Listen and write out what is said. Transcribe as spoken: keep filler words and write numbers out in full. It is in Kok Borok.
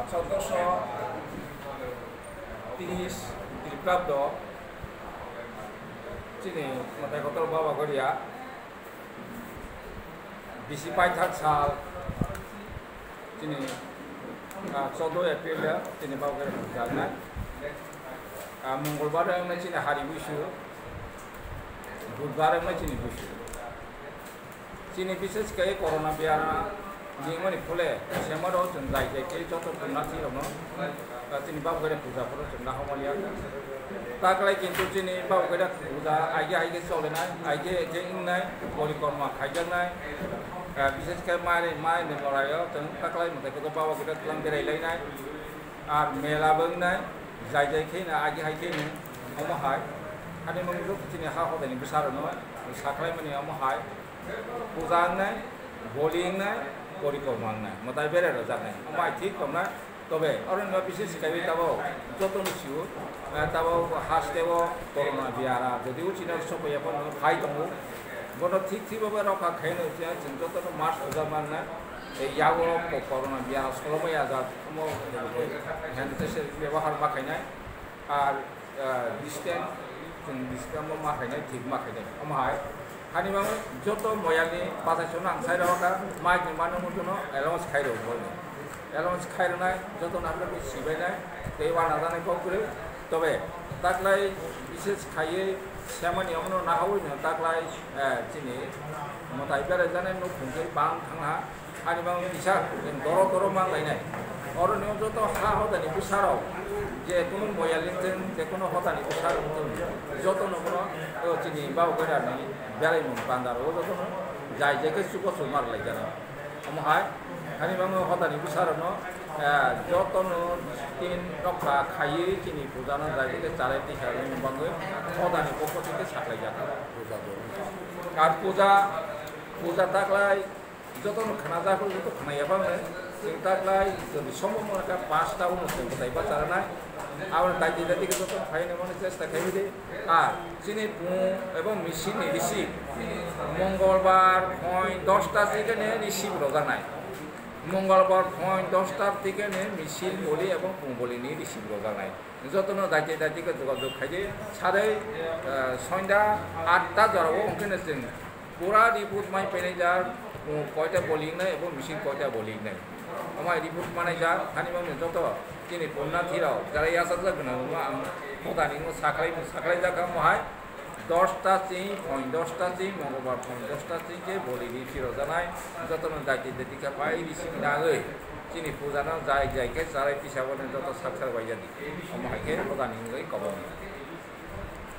Choddoso tris Kriplabdo chini mwtai kotor Baba Goria bisi paithak sal chini, ah, choddo April chini Baba Goria puja wngnai. Ah, Mongolbar wngnai chini hari buisu, Budbar wngnai chini buisu. Chini bises khe corona biara ningmani phole, semaro chwng jai jai khe joto chwngna thwirokno, ah, chini Baba Goria puja phoro chwngna hamaliya. Taklai kintu chini Baba Goria puja aige aige cholenai, aige aige wngnai, porikroma khaijaknai, ah, bises khe mai, mai ni moraio chwng taklai mwtai kotor Baba Goria twlang berai lainai, ar mela bo wngnai, jai jai khe na aige hai khe ni omo hai. Ani mung chini ha hodani bwsarokno sakhlaimani omo hai. Puja wngnai, boli wngnai, porikroma wngnai, mwtai berai rwjaknai. Omo hai thik tongnai. Tobe, oro nima bises kaiwi tabok jotono sio, eh, tabok hasteo corona biara, jodi o chini sokya phano phai tongo. Bono thik thik babai rokha khaino je chwng jotono mask rwjak mannai. Tei yago ko-, corona biara solomaya jak, omo hand sanitizer bebohar ma khainai. Ar ah, distance, chwng distance bo ma khainai, thik ma khainai. Omo hai, hani bagwi joto moyalni bachai songno ang sai rw kha, mic ni mano muchungno announce khai rw bo. Announce khai rwnai, joto nang bagwi sibainai, tei uanajaknai kok kwrwi. Tobe, taklai bises khaiwi semani omono nahawi no taklai, eh, chini mwtai beraijaknai nukhung tei bang thangha. Ani bagwi kisa doro doro ma lainai. Oro ni joto ha hodani bwsarok, je kunu moyal wngthung, je kunu hodani bwsarok wngthung, jotono bono, o, chini Baba Goria ni belaimung bandar o jotono jai jai khe chubachu ma rwlai jana. Omo hai, ani bagwi hodani bwsarokno, eh, jotono tin rokha khaiwi chini puja no jai jai khe chalai tisa rwmani bagwi hodani pokho theke saklai jana. Ar puja, puja taklai, jotono khwnajak, joto khwnaya phano chwng taklai, jodi sombhob wngkha, pasta uno chwng bwtai bacharnai. Aboni daiti daiti khe jotono khaina mani chesta khaidi. Ar chini pung ebong machine ni receive, Mongolbar phone dosta thikene receive rwjaknai. Mongolbar phone dosta thikene machine boli ebong pung boli ni receive rwjaknai. Jotono daiti daiti khe jogajog khaidi. Sadai, eh, sonda atta jorao wngkheno chwng pura report mai painai jak, o, koita boli wngnai abo machine koita boli wngnai. Omo hai report manai jak, hani bagwi joto chini punnathirak jara yachakjak gwnang rokno ang hodani wngwi saklai, saklai jak kha omo hai. Dosta ching, phone dosta ching, Mongolbar phone dosta ching khe boli ri phirok janai, jotono daiti daiti khe pai receive nagwi chini puja no jai jai khe chalai tisa boni joto saksar bai jadi. Omo hai khe hodani wngwi koboknai.